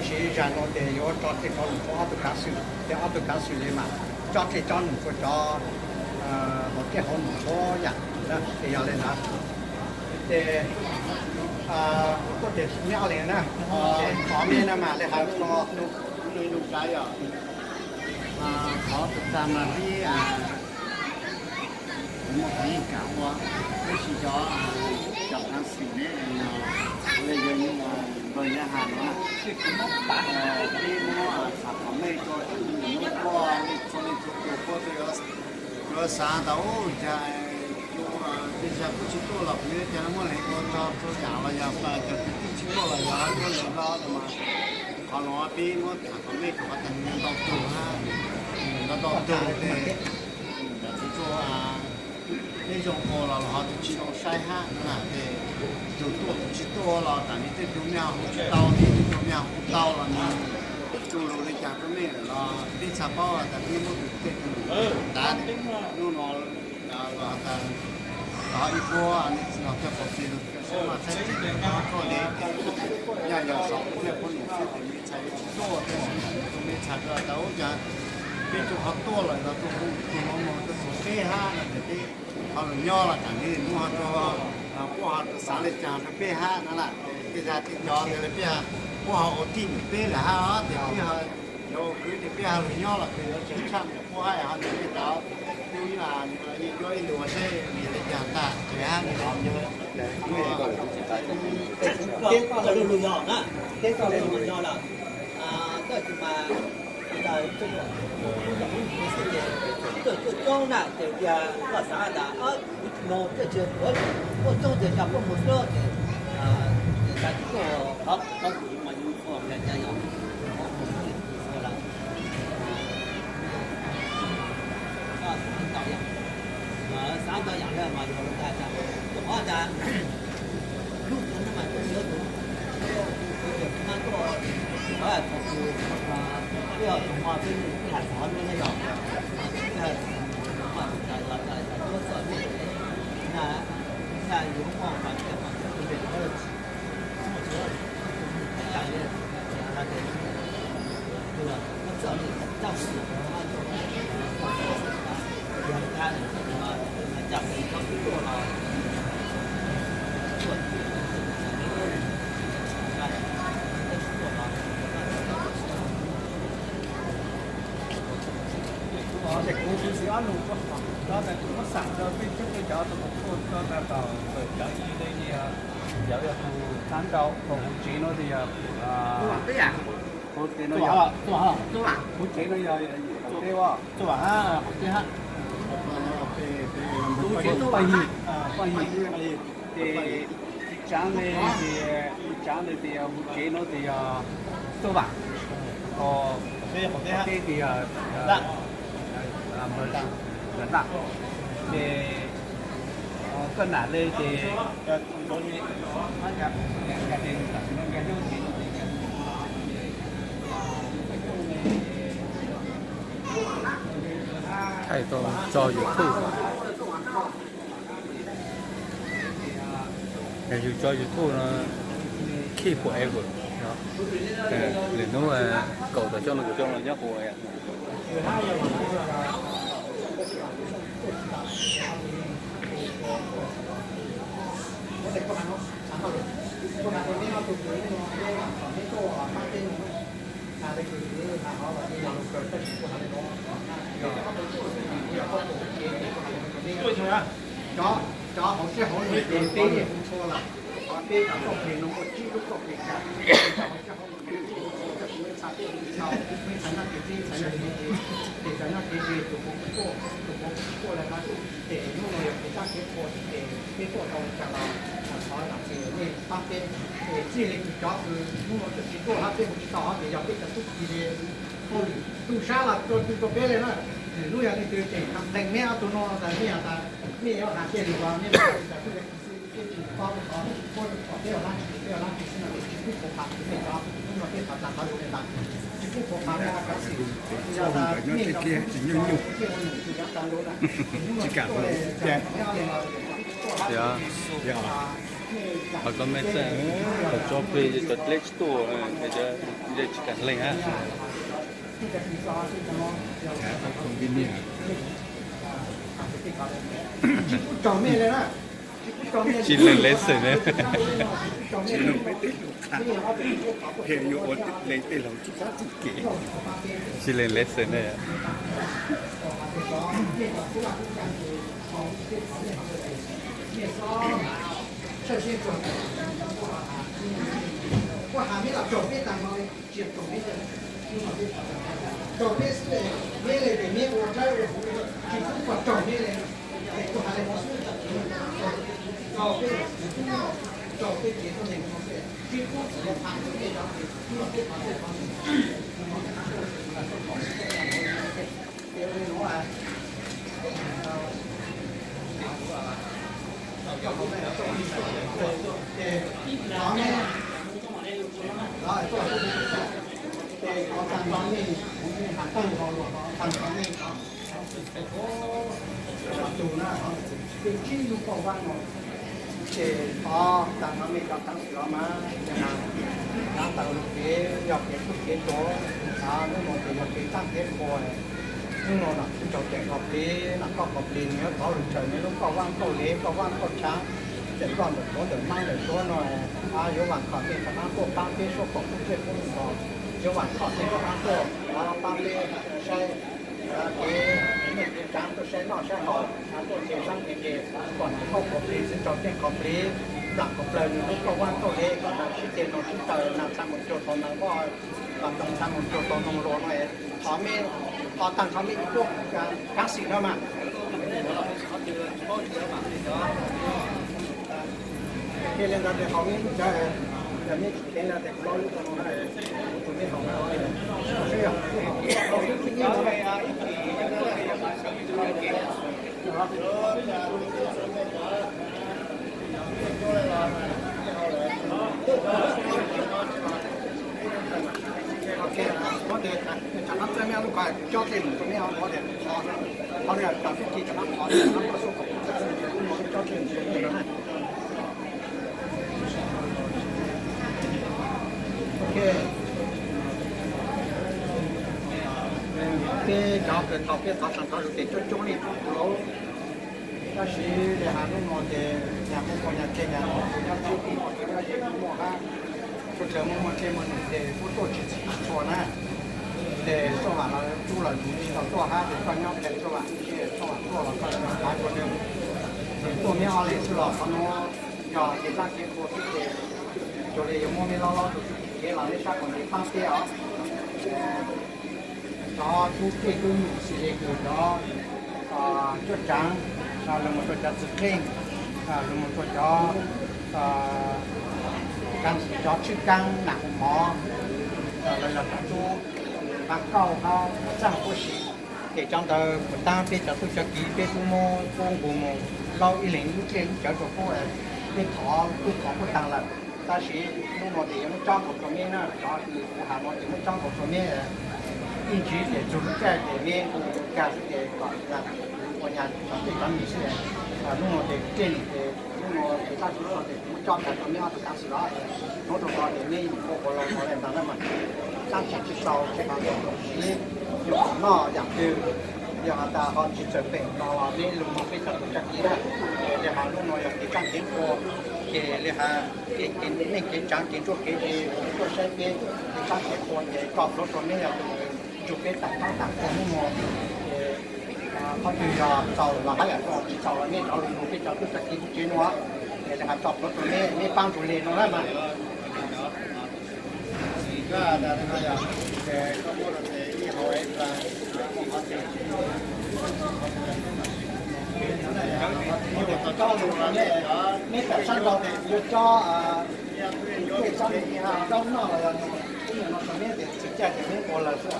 Siv zam no ces yuav tso dlej tso num rau ob tug kav xwm, ces ob tug kav xwm li mas tso dlej tso num rau cov hauv dlej hauv num txhua yam na, ces yog li ntawd. Ces kuj tias nyob li na, qhov me no mas li hais txog tus ib lus kav yom, qhov tus tag mas pib kuv muaj qhov yeej kam ua, tab sis cov cov kav xwm ne, li yog npawg Nyiaj Has no, pib muab xam qhov meej rau cov me nyuam nyuj quaj li txhua leej txhua tus, puab yuav xav tas ub cas tej zag kuv tsis tuaj los kuv yuav cas muaj leej ua txhua yam los yog cov kwv tij tsis tuaj los yog tuaj lawm los mas qhov no pib muab xam qhov meej rau qhov tias nws ntau tug hab, nws ntau tug ces cov txhua txhua peb zoo ua los los ho tus tsis zoo saib hab no na, ces tus tuaj tus tsis tuaj los tam li tej tug mej ho hu tsis tau, tej tug mej ho hu tau los nws tsuj lug li cas rau mej lawm los peb txhaj paub tas peb muab tus tej tus tav hnub no los tas los ib puab los coj pov tseg lug rau sab maj txhab tseem koj li, yog yog xaus ub le puab num xwb ces mej txhaj yuav tsis tuaj, tab sis mej txhaj rau tas ub cas peb tsuas ho tuaj lawm los tuaj hu tus no mus rau txhua peb hab no ces peb ho lug nyob los tam li hnub ho rau puab ho rau xav li cas rau peb hab no na, tej zag tej cov tas li peb puab ho ua tij num peb lawm hab os, ces peb ho yuav ua kwv ces peb ho lug nyob los kuj yuav tseem tshaj ntawm puab hab, ho ntawm peb cov tub yeej yuav ib lus seb vim li cas tag ces hab. Koj lug lug yog na, koj lug lug yog lawm, koj tsis mas tuaj coob na ces tias koj xav tas kuv tsis moog, tuaj tsis tuaj coob ces cas puab moog xwb ces cas tsis tuaj, qhov kuv mas yus ua cas yog xav ntau yam, xav ntau yam le mas yog tas rau qhov tas lub tug no mas tuaj tsis tau tus, tus mas tuaj, qhov thaum ub peb tus hmo peb tham qhov no ne yog, peb tham qhov no tas yog tas tuaj txog nej na, na yus muaj mas tias mas tus me tus Ces kuv tsis ob nus, kuv xav rau peb coob peb cov tus tuaj tau tawm cov ib li yog, yog tus tag nrau, huv tsev no ces yog huv tsev no yog, huv tsev no yog teb, Paj Yig, Paj Yig, ces ib tsaav le, ib tsaav le ces yog huv tsev no ces yog Tuaj Vam, ho teb ces yog Npawg Naj, ces koj nam le ces thaij tau tso YouTube. Yog yus tso YouTube no keep forever, lwm hnub kaum tawm xyoo no kuv coj los nyob kuv. Cov hauv siab hauv ntsws ces peb yeej hu txhua lawm, qhov peb cov txoj kev no muaj tsib lub txoj kev kawm, cov hauv siab hauv ntsws peb hu txhua, coj kuv txhais tau, txhais noj kev txij txhais noj kev txij, ces txhais noj kev txij tus puav kuv tuaj, tus puav kuv tuaj lawm na, ces hnub no yog kev sab kev qhua ces peb tuaj tau li cas los thov zam txim nej pab peb, ces txij li kws cov kws hnub no txawm tsis tuaj hab peb hu tsis tau hab ces yog peb cov tub ki li hauj lwm tub sab los txhua txhua peb li na, lwm hnub yog leej twg ces complain meb ob tug no tas nej yog tas nej yuav has tej lus los nej mas tas tub li xwb peb tsis paub rau qhov puab kom peb ua dlaab tsi peb ua dlaab tsi xwb no ces tsis pub phuv pham rau peb cov, hnub no peb thov tas qhov lus li ntawd, tsis pub phuv pham rau cov xwm, yog tas nej yog tsis nyuj nyuj tej ua num tus cov tas lus na, hnub no tsis tuaj li, peb ob leeg los tsis tuaj hab. Qhov koj me txaj, qhov tsob plig cov dleb tsis tuaj, cov dleb tsis kam leeg hab. Tsis lees lej xwm ne. Tsis lees peb tej hluas qha, yuav ua lees tej hluas tsis qab txuj kev. Tsis lees lej xwm ne. Ces qhov tag nrho mej cov taav xwm los mas, yog tas lug kev yog kev txuj kev tuag, hnub no ces yog kev txaj kev qhua. Hnub no nom tswv tsaus cai qhov plig, nom koj qhov plig, nws yuav thov lug tsaws mej lub kauj vaaj kauj lev, kauj vaaj kauj tshaav, tseem koj ntawm tuav ntawm maab ntawm suab no, yuav vaam kom mej rov qaab tuaj paab peb suab kom kub txuj kub nto, yuav vaam kom mej rov qaab tuaj paab peb saib kev neej kev tsaav, tuaj saib noj saib haus, tuaj nce saab nce nce, kom nws muaj qhov plig, txwv tsaus cai qhov plig, nplaam kom plawg nws lub kauj vaaj kauj lev, kom nws sib ceg nug sib taw, nws txha mus cuag tau nws muaj, kom nws txha mus cuag tau nug lug no. Qhov mej, qhov tag nrho mej kuj kaav xwm no mas. Ces le ntawd ces qhov mej lub cawv, mej tsis kheev le tes kuv lo lub no, kuv tus mej haus no. Ok, qhov tes, tsam qhov txawj mej lub ko cob dlej mus rua mej, qhov tes, qhov tes, tam fwj ci tsam qhov tes, qhov tuaj xub kom cob dlej mus rua mej no na. Ok. Peb cov kws tau peb thov sawv thov zug tes coob coob li lauj. Tab sis le has hnub no ces nyag muaj qhov nyag dlej nyag los kuv nyob txhua tus los ces dlej muaj hab, suav dlawg muaj muaj dlej muaj num ces muab tuaj tsis txhij txhua na. Ces txoj vam los tub los tsis tau tuaj hab, ces koj nyob ces txoj vam tsis txhij, txoj vam tuaj los koj tsis tau pav rua nws. Ces tuaj meb ob leeg xwb los qhov nuav yog kev txaj kev qhua xwb ces cuag li yuav muab meb lob lob rua txuj kev los meb sab kom ntev paab peb os. Cov tub dlej tub num xws le kws cov cuab tsaav, lug mus rua cov txwv qeej, lug mus rua cov, cov tshwj kaab nam hu mov, los yog cov tub nqaa kauj hab txaaj huab si. Ces cov ntawd puas taab peb cov tub cov kiv peb tub muab puab nqus mus laub ib leeg lub dlej lub cawv rua puab, peb thov tub thov puab taag lawm. Tab sis hnub no ces yuav muab cob nkaus rua meb na, cov kws kuv has no ces muab cob nkaus rua meb. Ib ntsis ces txug lub caij ces meb nqus kag xwb ces kom ua nyag cov dlej cov num xwb. Hnub no ces dlej num ces hnub no ces txaj tsi txog ces kuv muab cob kag rua meb ob tug taav xwm los. Hnub rua ko ces meb ua ua los los le ntawd na mas, txaaj tsi tsi tau tsi tau siv, yog noj yam twg, yog has tas ho tsi txawm peem no los meb lug moog peb cov tub cov kiv na. Ces le has hnub no yog kev txaaj kev qhua, ces le has kev neej kev tsaav kev ntsuaj kev ze tuaj saib peb kev txaaj kev qhua ces tso plhuav rua meb yog tus nrug peb taam paab taam qhua hnub no. Ces qhov twg yog txaus los hab yam tsi txaus los meb rov lug nrug peb cov tub cov kiv lub tsev nuav. Ces le has tso plhuav rua meb, meb paab nrug le no na mas. Meb tawm sab nraud tes yuav cob, tes cob zaub noj los yog ib yam no rua meb tes txwm caij tes meb ua lawm xwb.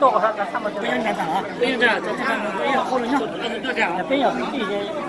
tuaj kom peb nyob nrad tas los peb nyob nrad, peb nyob peb tij.